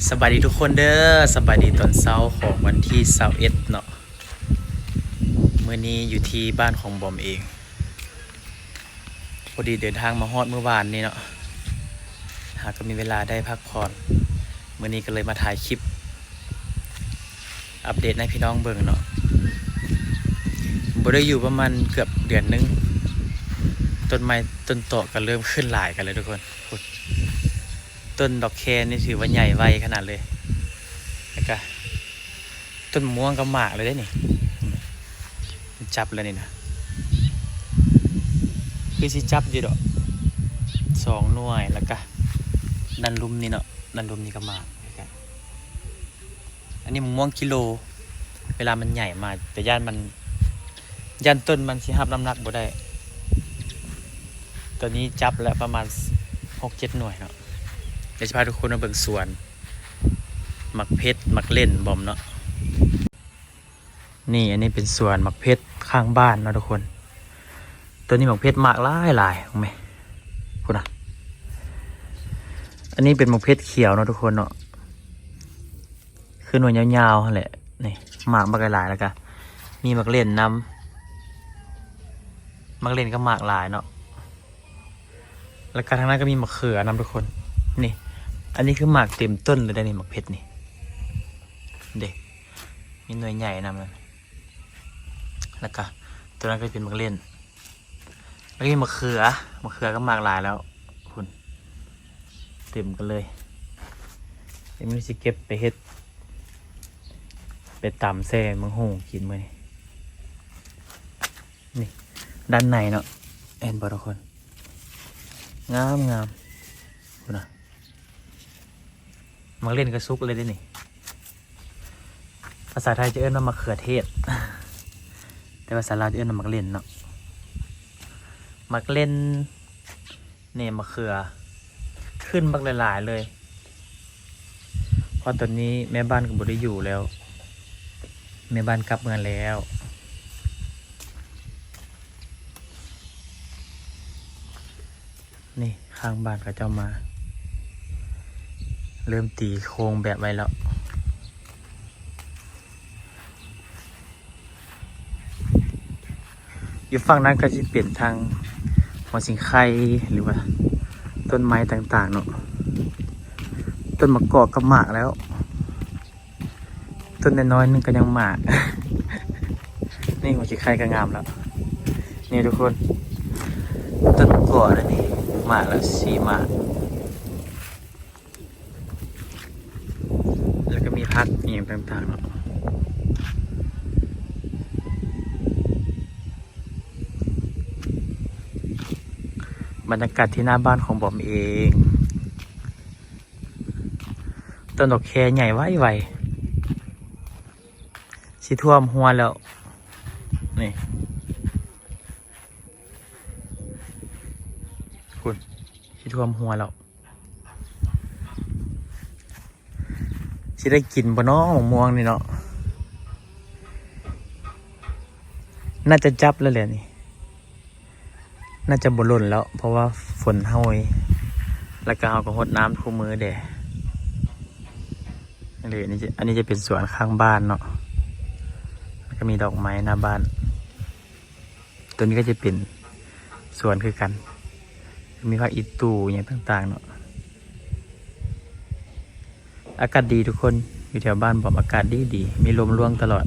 ສະບາຍດີທຸກຄົນເດີ ສະບາຍດີຕອນເຊົ້າຂອງວັນທີຊາວເອັດເນາະ. ມື້ນີ້ຢູ່ທີ່ບ້ານຂອງບອມເອງ ພໍດີເດີນທາງມາຮອດມື້ວານນີ້ເນາະ ຫາກໍມີເວລາໄດ້ພັກຜ່ອນ ມື້ນີ້ກໍເລີຍມາຖ່າຍຄລິບອັບເດດໃຫ້ພີ່ນ້ອງເບິ່ງເນາະ. ບໍ່ໄດ້ຢູ່ປະມານເກືອບເດືອນໜຶ່ງ ຕົ້ນໄມ້ຕົ້ນຕອກກໍເລີ່ມຂຶ້ນຫຼາຍກັນແລ້ວທຸກຄົນ. ຕົ້ນດອກແຄນີ້ຖືວ່າໃຫຍ່ໄວຂະໜາດເລີຍ ແລ້ວກະຕົ້ນມ່ວງກໍໝາກແລ້ວເດ້ນີ້ ມັນຈັບແລ້ວນີ້ນະ ຄືຊິຈັບຢູ່ດອກ ສອງໜ່ວຍ ແລ້ວກະດ້ານລຸ່ມນີ້ເນາະ ດ້ານລຸ່ມນີ້ກໍໝາກ ແລ້ວກະ ອັນນີ້ມະມ່ວງກິໂລ ເວລາມັນໃຫຍ່ມາ ແຕ່ຢ້ານມັນ ຢ້ານຕົ້ນມັນຊິຮັບນ້ຳໜັກບໍ່ໄດ້. ຕອນນີ້ຈັບແລ້ວປະມານຫົກເຈັດໜ່ວຍເນາະ. ດຽວຊິພາທຸກຄົນມາເບິ່ງສວນໝາກເພັດ ໝາກເລັ່ນບອມເນາະ. ນີ້ ອັນນີ້ເປັນສວນໝາກເພັດຂ້າງບ້ານເນາະທຸກຄົນ. ໂຕນີ້ໝາກເພັດໝາກຫຼາຍໆ ເບິ່ງແມະ ພຸ້ນນະ. ອັນນີ້ເປັນໝາກເພັດຂຽວເນາະທຸກຄົນເນາະ ຄືໜ່ວຍຍາວໆຫັ້ນແຫຼະ. ນີ້ໝາກບັກຫຼາຍໆ ແລ້ວກະມີໝາກເລັ່ນນຳ ໝາກເລັ່ນກໍໝາກຫຼາຍເນາະ. ແລ້ວກະທາງນັ້ນກໍມີໝາກເຂືອນຳທຸກຄົນ. ນີ້ ອັນນີ້ຄືໝາກເຕັມຕົ້ນເລີຍເດ້ນີ້ ໝາກເພັດນີ້ ເດ້ ມີໜ່ວຍໃຫຍ່ນຳ. ແລ້ວກະໂຕນັ້ນກໍເປັນໝາກເລັ່ນ ແລ້ວກໍມີໝາກເຂືອ ໝາກເຂືອກໍໝາກຫຼາຍແລ້ວ ພຸ້ນ ເຕັມກັນເລີຍ. ດຽວມື້ນີ້ຊິເກັບໄປເຮັດ ໄປຕຳໃສ່ບັກຫຸ່ງກິນມື້ນີ້. ນີ້ ດ້ານໃນເນາະ ເຫັນບໍ່ທຸກຄົນ ງາມໆ ພຸ້ນນະ. ໝາກເລັ່ນກໍສຸກເລີຍເດ້ນີ້ ພາສາໄທຈະເອີ້ນວ່າໝາກເຂືອເທດ ແຕ່ພາສາລາວຈະເອີ້ນວ່າໝາກເລັ່ນເນາະ. ໝາກເລັ່ນ ນີ້ໝາກເຂືອ ຂຶ້ນບັກຫຼາຍໆເລີຍ ເພາະຕອນນີ້ແມ່ບ້ານກໍບໍ່ໄດ້ຢູ່ແລ້ວ ແມ່ບ້ານກັບເມືອແລ້ວ. ນີ້ຂ້າງບ້ານເຂົາເຈົ້າມາ ເລີ່ມຕີໂຄງແບບໄວ້ແລ້ວ. ຢູ່ຝັ່ງນັ້ນກໍຊິເປັນທາງຫົວສີໄຄ ຫຼືວ່າຕົ້ນໄມ້ຕ່າງໆເນາະ. ຕົ້ນໝາກກອກກໍໝາກແລ້ວ ຕົ້ນນ້ອຍໆໜຶ່ງກໍຍັງໝາກ. ນີ້ຫົວສີໄຄກໍງາມແລ້ວ ນີ້ທຸກຄົນ ຕົ້ນໝາກກອກນີ້ໝາກແລ້ວສີ່ໝາກ. ແລ້ວກໍມີຜັກອີ່ຫຍັງຕ່າງໆເນາະ. ບັນຍາກາດທີ່ໜ້າບ້ານຂອງບອມເອງ ຕົ້ນດອກແຄໃຫຍ່ໄວໆ ຊິຖ້ວມຮົ້ວແລ້ວ ນີ້ ພຸ້ນ ຊິຖ້ວມຮົ້ວແລ້ວ. ຊິໄດ້ກິນບໍ່ນໍ ມະມ່ວງນີ້ເນາະ? ໜ້າຈະຈັບແລ້ວແຫຼະນີ້ ໜ້າຈະບໍ່ຫຼົ່ນແລ້ວ ເພາະວ່າຝົນໂຮຍ ແລ້ວກໍເຮົາກໍຫົດນ້ຳຄູ່ມື້ແດ່. ນີ້ ອັນນີ້ຈະ ອັນນີ້ຈະເປັນສວນຂ້າງບ້ານເນາະ ແລ້ວກໍມີດອກໄມ້ໜ້າບ້ານ. ຕົວນີ້ກໍຈະເປັນສວນຄືກັນ ມີຜັກອີ່ຕູ່ຫຍັງຕ່າງໆເນາະ. ອາກາດດີທຸກຄົນ ຢູ່ແຖວບ້ານບອມອາກາດດີໆ ມີລົມລ່ວງຕະຫຼອດ.